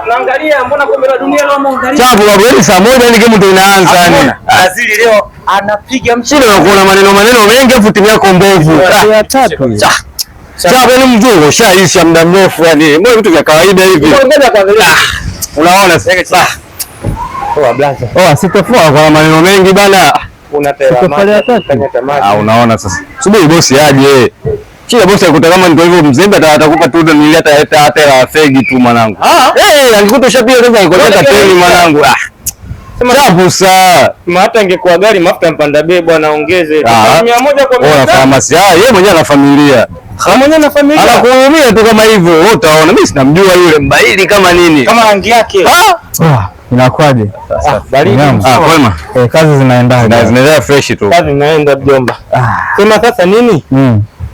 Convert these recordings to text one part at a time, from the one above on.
Tunaangalia mbona kombe la dunia leo ameangalia. Chapu babu, yaani saa moja ni game ndio inaanza yani. Brazil leo anapiga Shida na kuona maneno maneno mengi afu timu yako mbovu. Ya tatu. Chapu yani mzungu ushaisha muda mrefu yani. Mbona vitu vya kawaida hivi? Unaona sasa. Poa blaza. Oh, sitofua kwa maneno mengi bana. Una Ah, unaona sasa. Subiri bosi aje. Shida bosi akuta kama ndio hivyo mzembe atakupa tu nili hata hata hata la fegi tu mwanangu. Eh, angekuta ushapiga kwanza angekuta teni mwanangu. Ah. Chapu saa. Hata ingekuwa gari mafuta mpanda bei bwana ongeze. Ah. 100 kwa Ona 500. famasi. Ah, yeye mwenyewe ana familia. Mwenyewe na familia. Anakuhurumia tu kama hivyo. Wewe utaona mimi sinamjua yule mbaili kama nini. Kama rangi yake. Ah, Ah, inakuwaje? Baridi. Nyama. ah, kwema. Eh, kazi zinaendaje? Na zinaendelea fresh tu. Kazi inaenda mjomba. Sema sasa nini?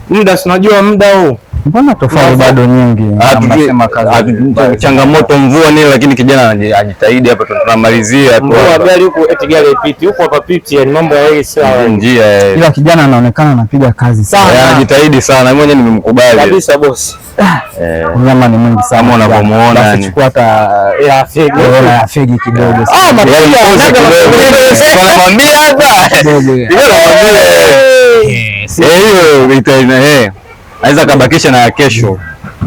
Muda si unajua muda huu. Mbona tofali bado nyingi? Ah, Mnasema kazi. Changamoto mvua nini, lakini kijana anajitahidi hapa, tunamalizia tu Mvua hapa. gari huku eti gari haipiti. Huku hapa piti yani mambo ya hii sawa. Njia eh. Ila kijana anaonekana anapiga kazi sana. Eh, anajitahidi sana, mimi mwenyewe nimemkubali. Kabisa bosi. Eh. Nyama ni mwingi sana. Kama unavyomuona Basi yani. chukua hata Ya fegi. hela ya fegi kidogo. Ah, yaani pose kidogo. Wanamwambia hapa. Kidogo. Yeye anamwambia. Eh, hiyo ita eh. Anaweza kabakisha na ya kesho.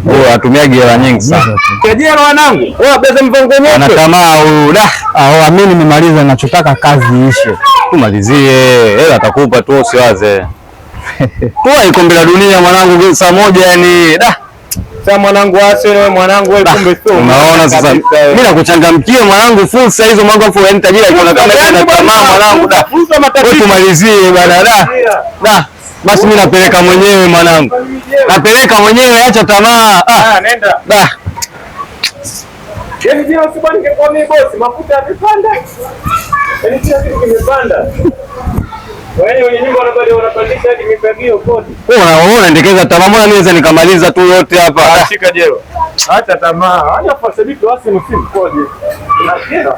Huyo atumiagi hela nyingi sana. Kejero wanangu. Wewe beza mvango Ana wote. tamaa huyu. Da, Ah, mimi nimemaliza, nachotaka kazi iishe. tumalizie. Hela atakupa tu usiwaze. Kwa kombe la dunia mwanangu saa moja yani. Da. Sasa mwanangu Arsenal mwanangu wewe kumbe sio. Unaona sasa, mimi nakuchangamkia mwanangu, fursa hizo mwanangu, afu yani tajiri akiona kama ana tamaa mwanangu, da Fursa wewe matatizo. tumalizie bana, da da, basi mimi napeleka mwenyewe mwanangu, napeleka mwenyewe, acha tamaa. Ah, Ah, nenda. da Yaani jina usibani ningekuwa mimi bosi, mafuta yamepanda. Yaani kila kitu kimepanda. Wewe wenye nyumba wanabali wanapandisha hadi mifagio kodi. wewe wewe unaendekeza tamaa, mbona mimi naweza nikamaliza tu yote hapa? Da. Shika jero. Acha tamaa. Haya fashabiki wa Arsenal si mkoje. Unasikia?